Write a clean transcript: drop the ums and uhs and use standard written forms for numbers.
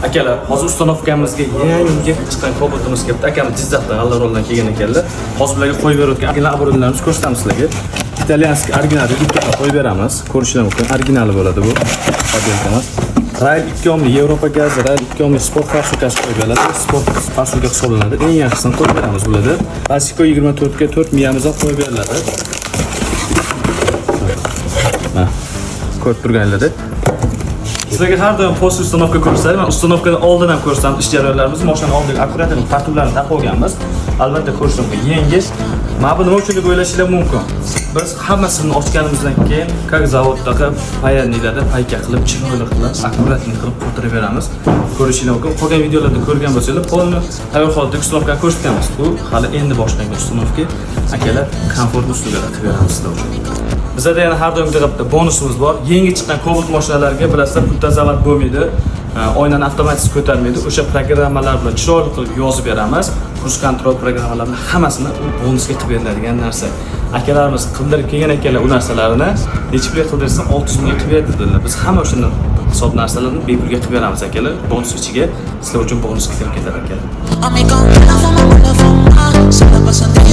Akalar, hozir установка mizga yangi chiqqan Cobaltimiz kelibdi. Akamiz Jizzaxdan, G'allaoroldan kelgan ekanlar. Hozir bularga qo'yib berayotgan original оборудование larimizni ko'rsatamiz sizlarga. Итальянский original редуктор qo'yib beramiz. Ko'rishinglar mumkin. Originali bo'ladi bu. Подделка emas. Rail 2 omli Yevropa gazi, Rail 2 omli sport форсунка si qo'yib beriladi. Sport форсунка hisoblanadi. Eng yaxshisini qo'yib beramiz bularda. Classico 24 ga 4 miyamiz ham qo'yib beriladi. Mana ko'rib turganlarda. Sizlarga har doim пост установка ko'rsatadi. Man установка dan oldin ham ko'rsatamiz ish jarayonlarimizni. Mashinani oldiga аккуратно fartuklarni taqib olganmiz. Albatta, ko'rish mumkin. Yangi. Mana bu nima uchun deb o'ylashinglar mumkin. Biz hammasini ochganimizdan keyin, как zavoddaqa паяльник larda пайка qilib, chiroyli qilib, аккуратный qilib qotirib beramiz. Ko'rishinglar mumkin. Qolgan videolarda ko'rgan bo'lsanglar, полный tayyor holatdagi установка ni ko'rsatganmiz. Bu hali endi boshlangan установка. Akalar, komfort услуга da qilib beramiz sizlar uchun. Bizada yana har doimgidek bitta bonusimiz bor. Yangi chiqqan Cobalt mashinalarga, bilasizlar, pultdan zavod bo'lmaydi. Oynani avtomatik ko'tarmaydi. O'sha programmalar bilan chiroyli qilib yozib beramiz. Круиз-контроль programmalarni hammasini u bonusga qilib beriladigan narsa. Akalarimiz qildirib kelgan ekanlar u narsalarni, necha pulga qildirsin, 600 mingga qilib berdi dedilar. Biz hamma o'shani hisob narsalarni bepulga qilib beramiz, akalar. Bonus ichiga sizlar uchun bonusga kirib ketadi, akalar. A mí con la fuma, la fuma, se la pasan.